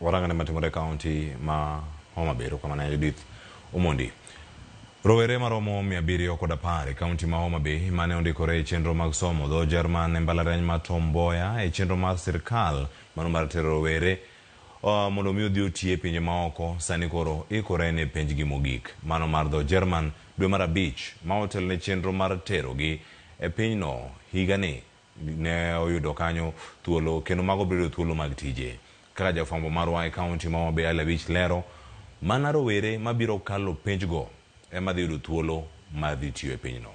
Warangane matimore e kaunti ma Homa Bay. Erokamano Judith Omondi. Rowere maromo 710 e kaunti ma Homa Bay mane ondikore e chenro mag somo dho Jerman e mbalariany ma Tom Mboya e chenro mar sirkal mano mar tero rowere mondo mi odhi oti e pinje maoko sani koro ikore ne penjgi mogik mano mar dho Jerman dwe mar 5 ma otelo ne chenro mar terogi e pinyno higani ne oyudo kanyo thuolo kendo mago biro yudo thuolo mag tije. Kaka jafwambo marwa e kaunti ma Homa Bay Ali Awich lero, mana rowere mabiro kalo penjgo ema dhi yudo thuolo mar dhi tiyo e pinyno.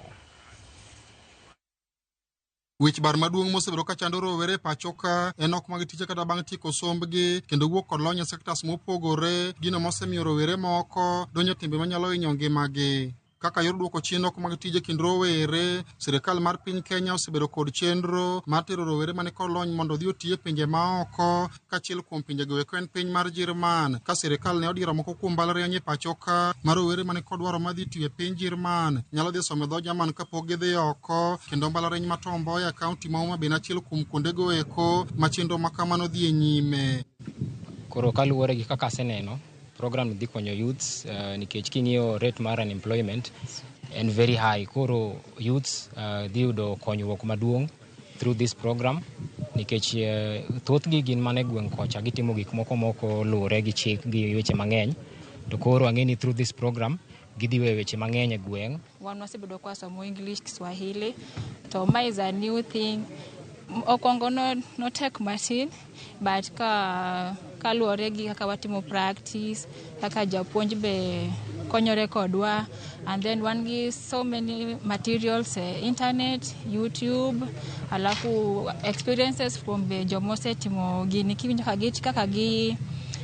Wich bar maduong' mosebedo ka chando rowere e pacho ka en ok mag tije kata bang' tieko sombgi kendo wuok kod lony e sectors mopogore, gino mosemiyo rowere moko donjo e timbe manyalo hinyo ngimagi. Kaka yor duoko chien ok mag tije kind rowere, sirikal mar piny Kenya osebedo kod chenro mar tero rowere mani kod lony mondo odhi oti e pinje maoko. Kaachiel kuom pinjego eko en piny mar Jerman, ka sirikal ne odiero moko kuom mbalariany e pacho ka ma rowere mani kod dwaro mar dhi tiyo e piny Jerman nyalo dhi somo e dho Jerman kapok gidhi oko, kendo mbalariany ma Tom Mboya e kaunti ma Homa Bay en achiel kuom kuondego eko ma chenro ma kamano dhi e nyime. Koro kaluwore gi kaka aseneno, program ni dhi konyo youths nikech king'iyo rate mar unemployment en very high. Koro youths dhi yudo konyruok maduong' through this program nikech thothgi gin mana e gweng' kocha gitimo gik moko moko luwore gi chik gi weche mang'eny. To koro ang'e ni through this program gidhi weyo weche mang'eny e gweng'. Wan wasebedo kwa somo English, Kiswahili, to ma is a new thing. Okwongo no, notek matin, but ka kaluwore gi kaka watimo practice, kaka japuonj be konyore kodwa, and then wan gi so many materials e internet, YouTube, alafu experiences from be jomosetimo gini kiwinjo kaka gi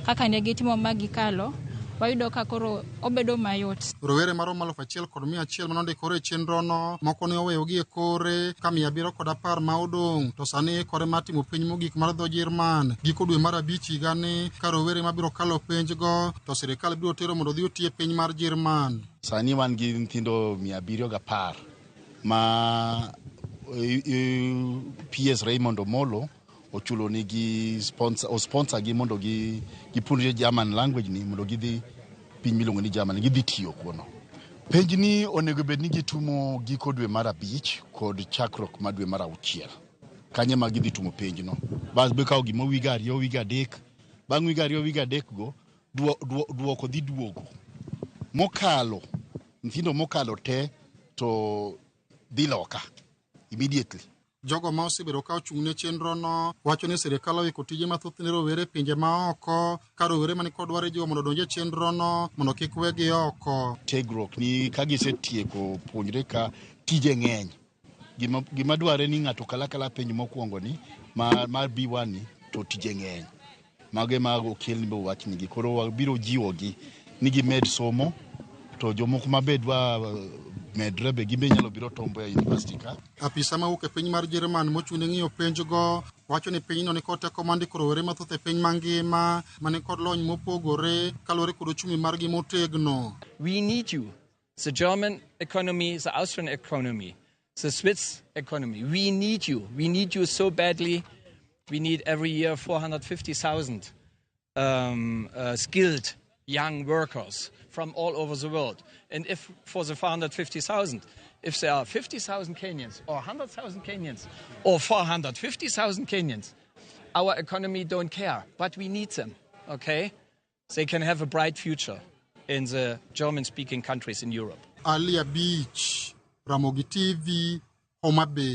kaka ne gitimo ma gikalo, wayudo ka koro obedo mayot. Rowere maromo 1,100 manondikore e chenrono, moko ne oweyogi e kore ka 710 ma odong' to sani ikore mar timo penj mogik mar dho Jerman giko dwe mar 5 higani, ka rowere mabiro kalo penjgo to sirikal biro tero mondo odhi oti e piny mar Jerman. Sani wan gi nyithindo 710 ma PS Raymond Omolo ochulo nigi sponsor, o sponsor gi mondo gipuonjre German language ni mondo gidhi piny miluongo ni Germany, gidhi tiyo kuno. Penj ni onego bed ni gitumo giko dwe mar 5 kod chakruok mar dwe mar 6. Kanyo ema gidhi tumo penj no. Bas be kawo gima wige 2, wige 3. Bang' wige 2, wige 3 go, duoko dhi duogo. Mokalo, nyithindo mokalo te to dhi loka immediately. Jogo ma osebedo ka ochung' ne chenrono wacho ni sirikal oiko tije mathoth ne rowere e pinje maoko, ka rowere mani kod dwaro ijiwo mondo odonj e chenrono mondo kik wegi oko. Tiegruok ni ka gisetieko puonjre ka tije ng'eny. Gima dware ni ng'ato kala kala penj mokwongo ni mar B1 ni to tije ng'eny. Mago ema okel ni wachnigi. Koro wabiro jiwogi ni gimed somo to jomoko mabe dwa medre be gimbe nyalo biro Tom Mboya University ka. Apisa mawuok e piny mar Jerman mochung' ne ng'iyo penjgo wacho ni pinyno nikod teko mar ndiko rowere mathoth e piny mangima mani kod lony mopogore kaluwore kod ochumi margi motegno. We need you. The German economy, the Austrian economy, the Swiss economy. We need you. We need you so badly. We need every year 450,000 skilled young workers from all over the world. And if for the 450,000, if there are 50,000 Kenyans or 100,000 Kenyans or 450,000 Kenyans, our economy don't care, but we need them, okay? They can have a bright future in the German-speaking countries in Europe. Alia Beach, Ramogi TV, Homa Bay.